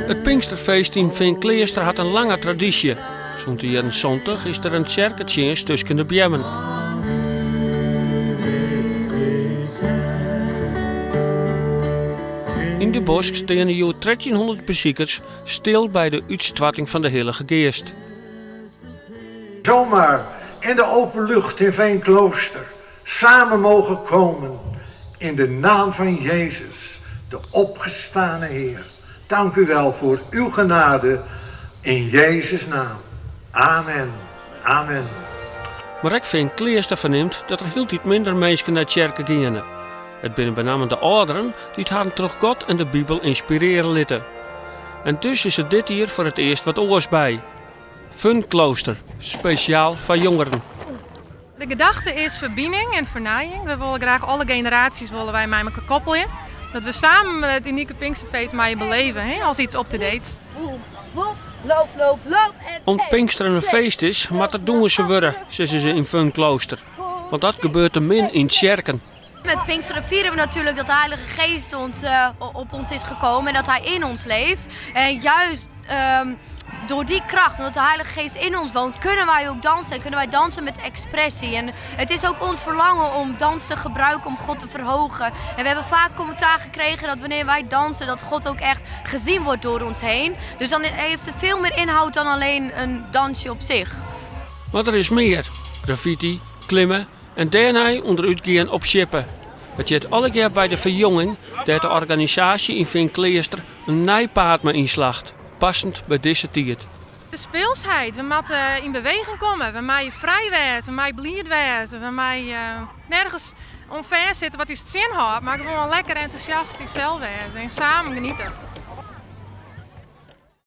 It Pinksterfeest yn Feankleaster hat in lange tradysje. Sûnt de jierren 70 is der in tsjerketsjinst tusken de beammen. Yn de bosk steane hjoed 1300 besikers stil by de útstoarting fan de Hillige Geast. Zomaar in de open lucht in Veenklooster samen mogen komen in de naam van Jezus, de opgestane Heer. Dank u wel voor uw genade in Jezus' naam. Amen. Amen. Mar ek Feankleaster fernimt dat der hieltyd minder minsken nei tsjerke geane. It binne benammen de âlderen dy't harren troch God en de Bibel ynspirearje litte. En dus is der dit jier foar it earst wat oars by. Funklooster, spesjaal foar jongeren. De gedachte is ferbining en fernijing. We wolle graach alle generaasjes wolle wy mei mekoar koppelje. Dat we samen it unike Pinksterfeest meie beleve, hè, as iets up-to-date. Om't Pinksteren in feest is, moat der dûnse wurde, sizze se yn Funklooster. Want dat gebeurt te min yn tsjerken. Met Pinksteren vieren we natuurlijk dat de Heilige Geest ons, op ons is gekomen en dat Hij in ons leeft. En juist door die kracht, omdat de Heilige Geest in ons woont, kunnen wij ook dansen. En kunnen wij dansen met expressie. En het is ook ons verlangen om dans te gebruiken om God te verhogen. En we hebben vaak commentaar gekregen dat wanneer wij dansen, dat God ook echt gezien wordt door ons heen. Dus dan heeft het veel meer inhoud dan alleen een dansje op zich. Mar der is mear, graffiti, klimme en dêrnei ûnderút gean op sjippe. It heart allegear by de ferjonging dêr't de organisaasje yn Feankleaster in nij paad mei ynslacht, passend by dizze tiid. De speelsheid, we moatte yn beweging komme, we meie frij wêze, we meie bliid wêze, we meie nergens oan fêstsitte wat ús tsjinhâldt, mar gewoan lekker entûsjast ússels wêze en samen geniete.